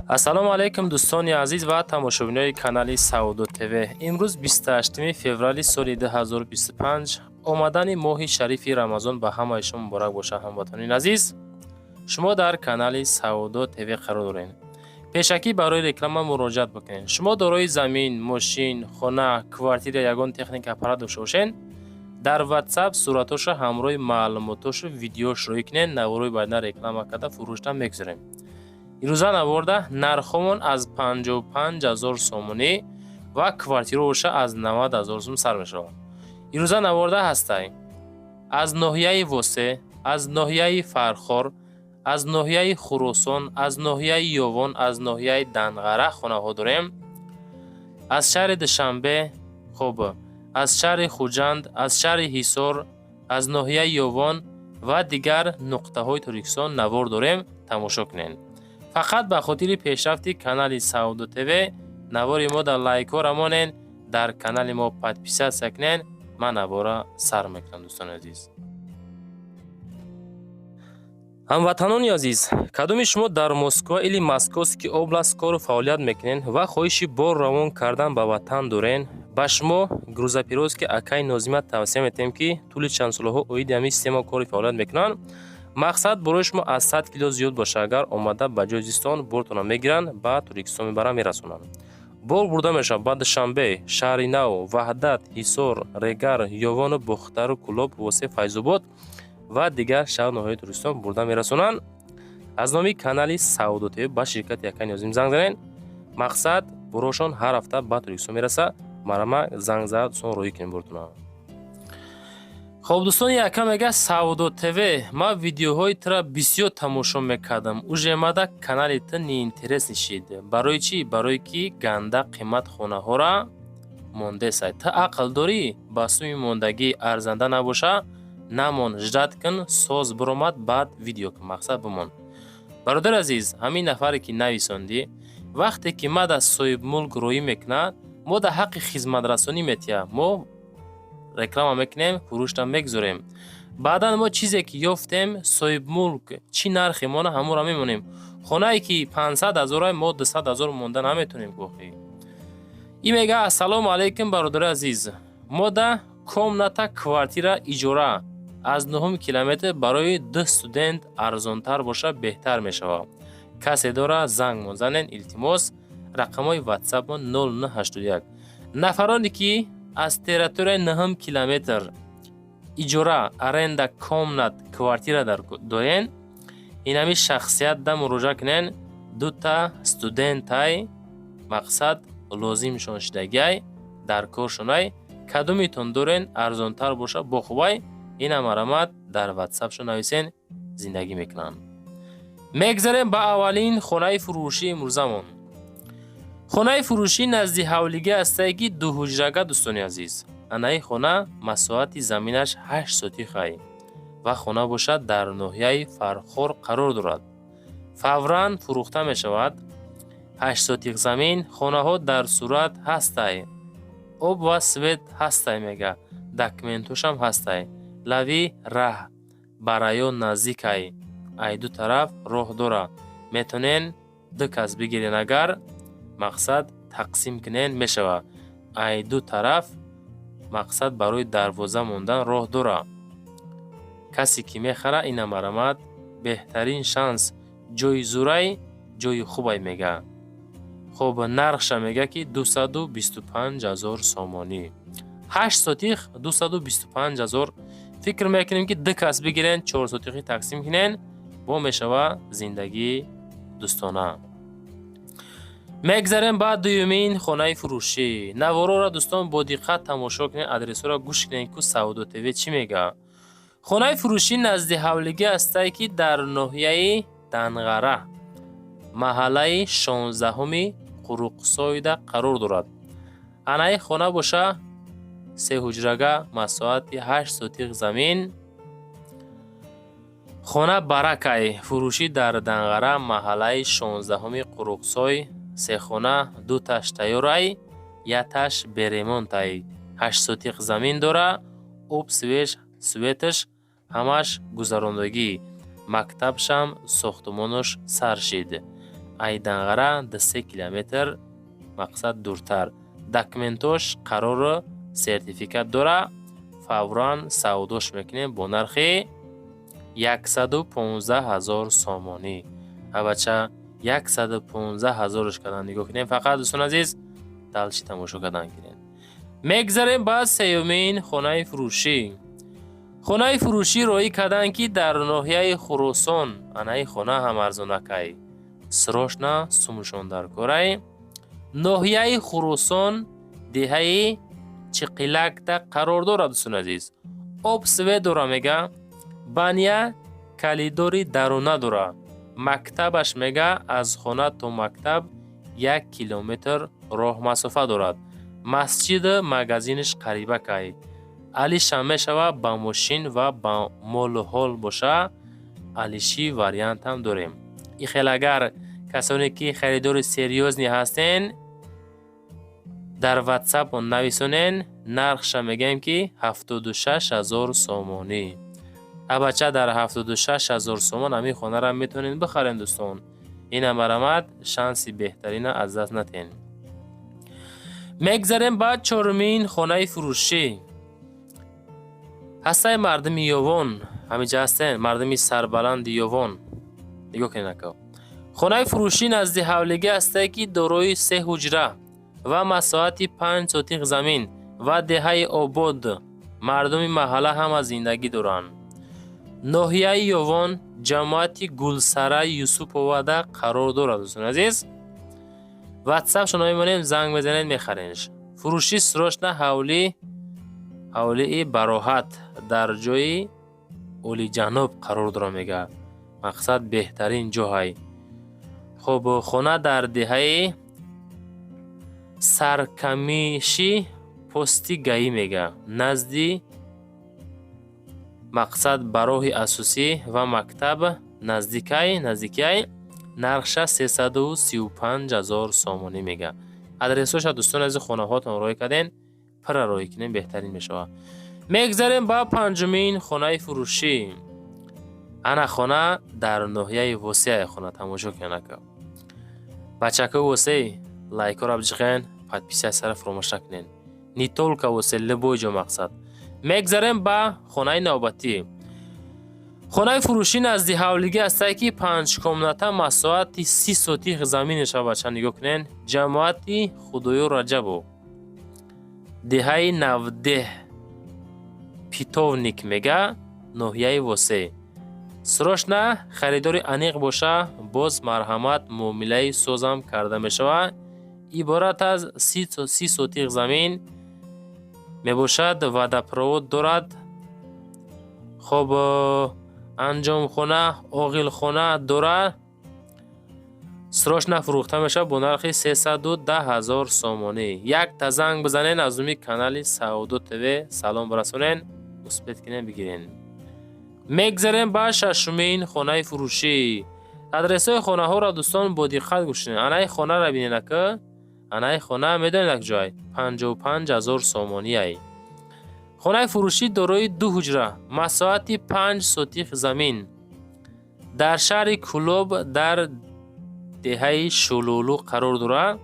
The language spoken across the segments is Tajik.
Ассалому алайкум, дӯстони азиз ва тамошобинони канали Савдо ТВ. Имрӯз 28 феврали соли 2025. Омадани моҳи шарифи Рамазон ба ҳамаи шумо муборак бошад, ҳамватанони азиз. Шумо дар канали Савдо ТВ қарор доред. Пешакӣ барои реклама муроҷиат бикунед. Шумо дорои замин, мошин, хона, квартира, ягон техника, аппарат дошта бошед, дар WhatsApp суратоша ҳамроҳи маълумотошу видеош роӣ кунед, наворои баъдина реклама карда, фурӯшта мегузорем. Ирӯза наворда нархҳомон аз 55 ҳазор сомонӣ ва квартира боша, аз 90 ҳазор сум сар мешавад. Ирӯза наворда ҳастай аз ноҳияи Восе, аз ноҳияи Фархор, аз ноҳияи Хуросон, аз ноҳияи Ёвон, аз ноҳияи Данғара хонаҳо дорем, аз шаҳри Душанбе, хуб, аз шаҳри Хуҷанд, аз шаҳри Ҳисор, аз ноҳияи Ёвон ва дигар нуқтаҳои Тоҷикистон навор дорем, тамошо кунед. Фақат ба хотири пешрафти канали Савдо ТВ навори мо дар лайкҳоро монен, дар канали мо подписаться кунен. Ман навора сар мекунам, дӯстони азиз. Ҳамватанони азиз, кадоми шумо дар Москва или Московский область кору фаъолият мекунед ва хоҳиши бор равон кардан ба ватан дорен, ба шумо грузоперевозки акаи Нозима тавсия метиҳем, ки тӯли чанд солаҳо оиди ҳамин система кори фаъолият мекунанд. Мақсад, борои шумо аз 100 кило зиёд боша, агар омада ба ҷои зистон бортона мегиранд, ба Тоҷикистон мебаранд, мерасонанд. Бор бурда мешавад ба Душанбе, Шаҳри Нав, Ваҳдат, Ҳисор, Регар, Ёвону Бохтару Кӯлоб, Восе, Файзобод ва дигар шаҳру ноҳияи Тоҷикистон бурда мерасонанд. Аз номи канали Савдо ТВ ба ширкати акаи Нозим занг занед. Мақсад, борошон ҳар ҳафта ба Тоҷикистон мераса. Марама занг зад, дӯстон, роҳӣ кунем бортона. Хоб, дӯстони, яка мега: «Савдо ТВ, ман видеоҳои тура бисёр тамошо мекардам, уже мада канали ту неинтересный шид. Барои чӣ? Барое ки ганда қимат хонаҳора мондесай. Ту ақл дорӣ? Ба суми мондагӣ арзанда набоша, намон, ждать кун, соз биромад, баъд видео кун. Мақсад, бимон». Бародари азиз, ҳамин нафаре ки нависондӣ, вақте ки мада соҳибмулк роӣ мекунад, мо да ҳаққи хизматрасонӣ метиҳад, мо реклама мекунем, фурӯшта мегузорем. Баъдан мо чизе ки ёфтем, соҳибмулк чӣ нархе мона, ҳамонро мемонем. Хонае ки 500 ҳазора, мо 200 ҳазор монда наметонем гохӣ. Ин мега: «Ассалому алайкум, бародари азиз, мо да комната квартира иҷора аз нуҳум километр барои ду студент арзонтар боша, беҳтар мешавад. Касе дора, занг занен, илтимос. Рақамҳои ватсапмо 0981». Нафароне ки аз территорияи нуҳум километр иҷора, аренда комнат, квартира дорен, инами шахсият да муроҷиат кунен. Дута студентай, мақсад, лозимшон шидагиай, дар коршонай. Кадомитон дорен, арзонтар боша, бохубай, ина марамат дар ватсапшон нависен, зиндагӣ мекунанд. Мегзарем ба аввалин хонаи фурӯшии имрӯзамон. Хонаи фурӯшӣ назди ҳавлигӣ ҳастае, ки дуҳуҷрага. Дӯстони азиз, анаи хона масоҳати заминаш 8 сотихай ва хона бошад, дар ноҳияи Фархор қарор дорад. Фавран фурӯхта мешавад. 8 сотих замин, хонаҳо дар сурат ҳастай, об ва свет ҳастай, мега, документошам ҳастай. Лави раҳ ба район наздикай, ай ду тараф роҳ дора. Метонен ду кас бигирен, агар мақсад, тақсим кунен, мешавад. Ай ду тараф, мақсад, барои дарвоза мондан роҳ дора. Касе ки мехара, ина марамат, беҳтарин шанс, ҷои зурай, ҷои хубай, мега. Хоб, нархша мега, ки 225 ҳазор сомонӣ, 8 сотих, 225 ҳазор. Фикр мекунем, ки ду кас бигирен, 4 сотихӣ тақсим кунен, бо мешава зиндагии дӯстона. Мегзарем ба дуюмин хонаи фурӯшӣ. Наворора, дӯстон, бо диққат тамошо кунед, адресҳоро гӯш кунед, ку Савдо ТВ чӣ мега. Хонаи фурӯшӣ назди ҳавлигӣ ҳастае, ки дар ноҳияи Данғара, маҳаллаи 16-уми Қуруқсойда қарор дорад. Анаи хона боша, сеҳуҷрага, масоҳати 8 сотих замин. Хона баракай, фурӯшӣ дар Данғара, маҳаллаи 16-уми Қуруқсой, се хона, дуташ тайёрай, якташ бе ремонтай. 8 сотих замин дора, об, светаш ҳамаш гузарондагӣ, мактабшам сохтумонаш сар шид. Ай Данғара 2-3 километр мақсад дуртар. Документош қарору сертификат дора. Фавран савдош мекунем бо нархи 115 ҳазор сомонӣ. Абача, 115 ҳазорш кардан нигоҳ кунем фақат, дӯстон азиз, дальше тамошо кардан гирем. Мегзарем ба сеюмин хонаи фурӯшӣ. Хонаи фурӯшӣ роӣ карданд, ки дар ноҳияи Хуросон. Анаи хона ҳам арзонакай, срочно сумшон дар корай. Ноҳияи Хуросон, деҳаи Чиқилакда қарор дорад, дӯстони азиз. Об, свет дора, мега, баня, калидори дарона дора. Мактабаш, мега, аз хона то мактаб 1 километр роҳ масофа дорад. Масҷиду магазинаш қарибакай. Алишам мешава ба мошин ва ба молу ҳол боша, алиши вариантам дорем. Ихел агар касоне ки харидори серьёзный ҳастен, дар Ватсап нависонен. Нархша мегӯем, ки 76 000 сомонӣ. Абача, дар 76 000 сомон ҳамин хонаро метавонед бихарен, дӯстон. Ина марамат, шанси беҳтарина аз даст натен. Мегзарем ба чорумин хонаи фурӯшӣ. Ҳастаи мардуми Ёвон, ҳамиҷа ҳастен, мардуми сарбаланди Ёвон. Нигоҳ кунед, ака. Хонаи фурӯшӣ назди ҳавлигӣ ҳастае, ки дорои се ҳуҷра ва масоҳати 5 сотих замин ва деҳаи обод, мардуми маҳалла ҳама зиндагӣ доранд. Ноҳияи Ёвон, ҷамоати Гулсарай Юсуповада қарор дорад, дӯстони азиз. Ватсапшо мемонем, занг мезанед, мехаренш. Фурӯши срочно. Ҳавлӣ, ҳавлии бароҳат, дар ҷои олиҷаноб қарор дорад, мега, мақсад беҳтарин ҷоҳай. Хуб, хона дар деҳаи Саркамиши пости ГАИ, мега, назди мақсад ба роҳи асосӣ ва мактаб наздикай, наздикиай. Нархша 335 000 сомонӣ, мега. Адресҳоша, дӯстони азиз, хонаҳоатон роҳӣ карден, пурра роҳӣ кунем, беҳтарин мешавад. Мегзарем ба панҷумин хонаи фурӯшӣ. Ана хона дар ноҳияи Восеа. Хона тамошо кунед, ака. Бачакои Восеи, лайкҳоро биҷиқен, подписаться ра фуромӯш накунед. Не только Восе, любой ҷо мақсад. Мегзарем ба хонаи навбатӣ. Хонаи фурӯшӣ назди ҳавлигӣ ҳастае, ки панҷкомната, масоҳати 30 сотих заминеша. Бача, нигоҳ кунед. Ҷамоати Худоё Раҷабов, деҳаи Навдеҳ, Питовник, мега, ноҳияи Восе. Срочно харидори аниқ боша, боз марҳамат, муомилаи созам карда мешавад. Иборат аз 30 сотих замин мебошад, водопровод дорад. Хоб, анҷомхона, оғилхона дорад. Срочно фурӯхта мешавад бо нархи 310 000 сомонӣ. Якта занг бизанен, аз номи канали Савдо ТВ салом расонен, успеть кунен, бигирен. Мегзарем ба шашумин хонаи фурӯшӣ. Адресҳои хонаҳоро, дӯстон, бо диққат гӯш кунед. Анаи хонаро бинед, ака. Анаи хона медонед як ҷой 55 000 сомониай. Хонаи фурӯшӣ дорои ду ҳуҷра, масоҳати 5 сотих замин, дар шаҳри Кӯлоб, дар деҳаи Шулулу қарор дорад.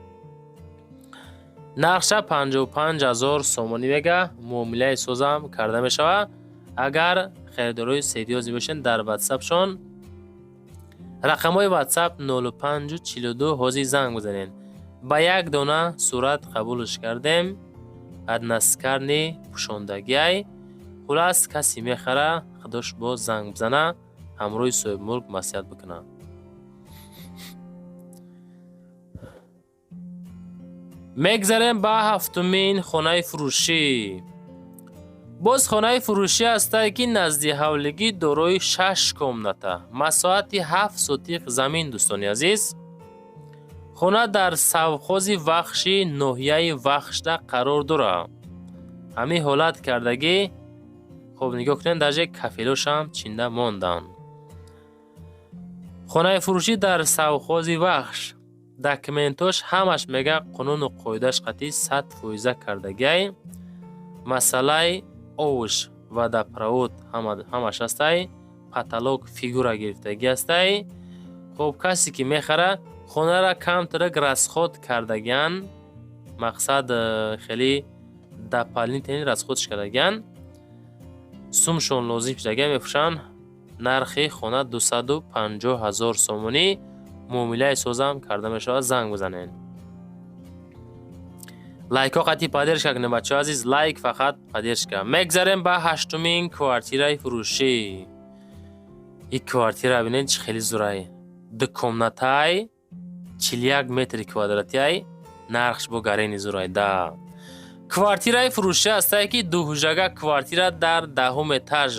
Нархша 55 000 сомонӣ, мега, муомилаи созам карда мешавад. Агар харидорои серьёзный бошед, дар Ватсапшон рақамҳои Ватсап 0542 ҳозир занг бизанед. Ба як дона сурат қабулш кардем, односкатный пӯшондагиай. Хулас, касе мехара, худош боз занг бизана, ҳамроҳи соҳибмулк маслиҳат бикуна. Мегзарем ба ҳафтумин хонаи фурӯшӣ. Боз хонаи фурӯшӣ ҳастае, ки назди ҳавлигӣ, дорои шаш комната, масоҳати 7 сотих замин. Дӯстони азиз, хона дар совхози Вахши ноҳияи Вахшда қарор дорад. Ҳамин ҳолат кардагӣ. Хоб, нигоҳ кунед, даже кафелошам чинда монданд. Хонаи фурӯшӣ дар совхози Вахш, документош ҳамаш, мега, қонуну қоидааш қатъи 100 фоиза кардагиай. Масъалаи овш, водопровод ҳамаш ҳастай, потолок фигура гирифтагӣ ҳастай. Хоб, касе ки мехара. Хонара камтарак расход кардагиан, мақсад хеле дополнительный расходш кардагиан. Сумшон лозим шудагиан, мефурӯшанд. Нархи хона 250 ҳазор сомонӣ, муомилаи созам карда мешавад, занг бизанед. Лайкҳо қати поддержка кунед, бачаҳо азиз, лайк фақат поддержка. Мегзарем ба ҳаштумин квартираи фурӯшӣ. Ин квартира бинед, чӣ хеле зурай. Ду комнатай, 41 метри квадратиай, нархш бо гарени зурай да. Квартираи фурӯшӣ ҳастае, ки дуҳуҷрага квартира дар даҳум этаж,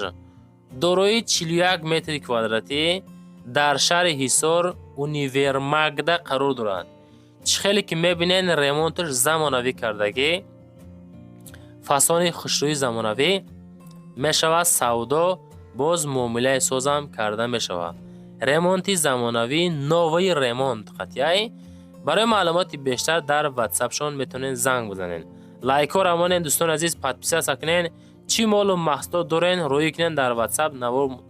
дорои 41 метри квадратӣ, дар шаҳри Ҳисор, универмагда қарор дорад. Чӣ хеле ки мебинед, ремонташ замонавӣ кардагӣ, фасони хушрӯи замонавӣ мешавад, савдо боз муомилаи созам карда мешавад. Ремонти замонавӣ, новый ремонт қатъияй. Барои маълумоти бештар дар ватсапшон метавонед занг бизанед. Лайкҳоро монед, дӯстони азиз, подписаться кунед. Чӣ молу маҳсулот дорен, роӣ кунед дар ватсап,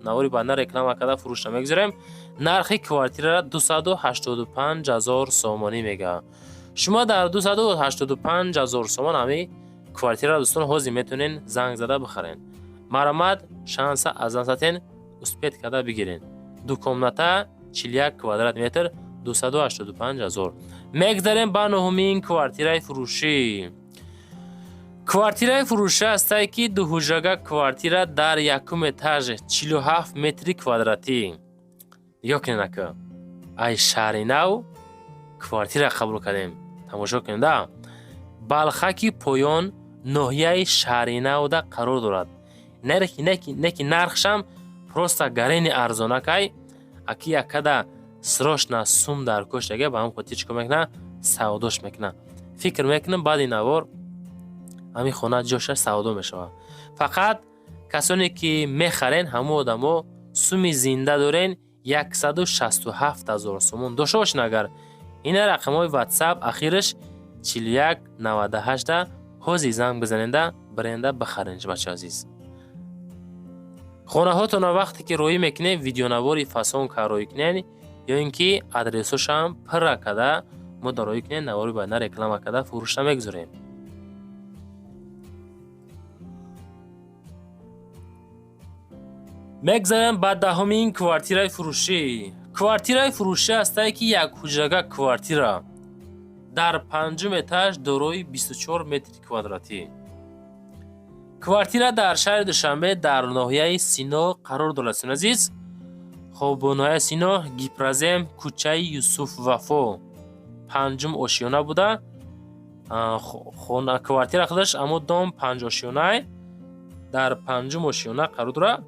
навори баъдна реклама карда фурӯшта мегузорем. Нархи квартираро 285 ҳазор сомонӣ мегӯяд. Шумо дар 285 ҳазор сомон ҳамин квартираро, дӯстон, ҳозир метавонед занг зада бихаред. Марҳамат, шанса аз даст успеть карда бигиред. Ду комната, 41 квадрат метр, 285 ҳазор. Мегзарем ба нуҳумин квартираи фурӯшӣ. Квартираи фурӯшӣ ҳастае, ки дуҳуҷрага квартира дар якум этаж, 47 метри квадратӣ. Нигоҳ кунед, ака, ай шаҳри нав квартира қабул кардем, тамошо кунед да. Балхаки поён, ноҳияи шаҳри навда қарор дорад. Неки нархшам просто гарени арзонакай. Аки якада срочно сум дар коштага, ба ҳам хотир чӣ кор мекунад? Савдош мекунад. Фикр мекунам, баъди навор ҳамин хона ҷоша савдо мешавад. Фақат касоне ки мехарен, ҳамон одамо суми зинда дорен, 167 ҳазор сомон дошта бошен. Агар ина рақамҳои ватсап ахираш 41 98-да ҳозир занг бизанеда, бренда бихарен. Бача азиз, хонаҳотонро вақте ки роӣ мекунед, видеонавори фасон ка роӣ кунед, ё ин ки адресҳошам пурра карда мо дар роӣ кунед, навори баъдна реклама карда фурӯшта мегузорем. Мегзарем ба даҳумин квартираи фурӯшӣ. Квартираи фурӯшӣ ҳастае, ки якҳуҷрага квартира дар панҷум этаж, дорои 24 метри квадратӣ. Квартира дар шаҳри Душанбе, дар ноҳияи Сино қарор дорад, дӯстони азиз. Хоб, ноҳияи Сино, Гипрозем, кӯчаи Юсуф Вафо, панҷум ошёна буда. Квартира худаш амо дом панҷошёнай, дар панҷум ошёна қарор дорад.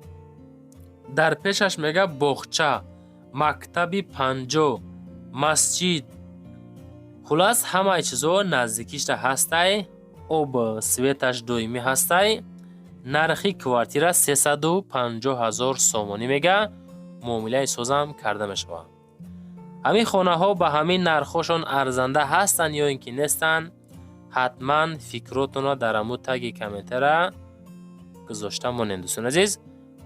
Дар пешаш мега боғча, мактаби панҷо, масҷид, хулас, ҳамаи чизо наздикишта ҳастай. Об, светаш доимӣ ҳастай. Нархи квартира 350 ҳазор сомонӣ мега, муомилаи созам карда мешавад. Ҳамин хонаҳо ба ҳамин нархҳошон арзанда ҳастанд ё ин ки нестанд, ҳатман фикротонро дар ҳамун таги комментара гузошта монед, дӯстони азиз.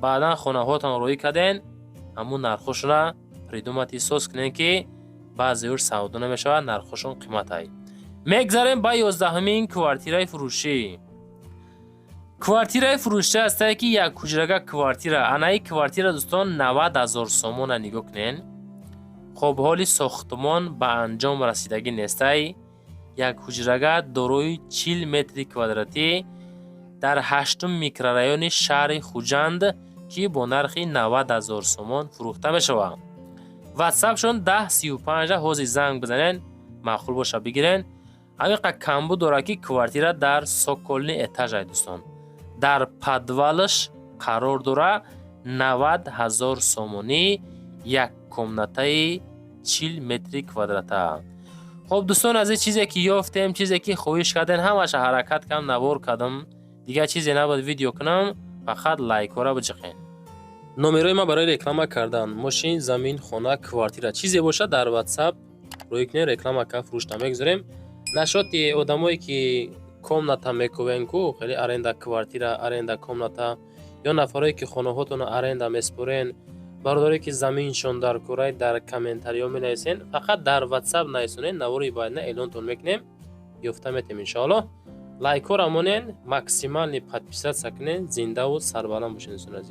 Баъдан хонаҳотон роӣ карден, ҳамун нархҳошонро придумать соз кунед, ки баъзеҳош савдо намешавад, нархҳошон қиматай. Мегзарем ба 11-умин квартираи фурӯшӣ. Квартираи фурӯшӣ ҳастае, ки якҳуҷрага квартира. Анаи квартира, дӯстон, 90 ҳазор сомона, нигоҳ кунед. Хоб, ҳоли сохтмон ба анҷом расидагӣ нестай. Якҳуҷрага, дорои 40 метри квадратӣ, дар ҳаштум микрорайони шаҳри Хуҷанд, ки бо нархи 90 ҳазор сомон фурӯхта мешавад. Ватсапшон 10 35, ҳозир занг бизанед, маъқул боша, бигирен. Ҳамин камбуд дорад, ки квартира дар цокольный этажай, дӯстон, дар подвалаш қарор дорад. 90 ҳазор сомонӣ, як комнатаи 40 метри квадрата. Хоб, дӯстон, аз ин чизе ки ёфтем, чизе ки хоҳиш кардем, ҳамаша ҳаракат кардам, навор кардам. Дигар чизе набояд видео кунам, фақат лайкҳоро биҷиқед. Номерои ман барои реклама кардан мошин, замин, хона, квартира, чизе бошад, дар ватсап рӯй кунед, реклама кард, фурӯшта мегузорем. Нашоти одамое ки комната мекӯвен ку, хеле аренда квартира, аренда комната, ё нафарое ки хонаҳотонро аренда меспорен. Бародаре, ки заминшон дар курай, дар комментариё менависен, фақат дар WhatsApp нависонед. Навори баъдна эълонтон мекунем, ёфта метем, иншоалло. Лайкҳоро монен, максимальный подписаться кунен. Зиндаву сарбаланд бошед, дӯстони азиз.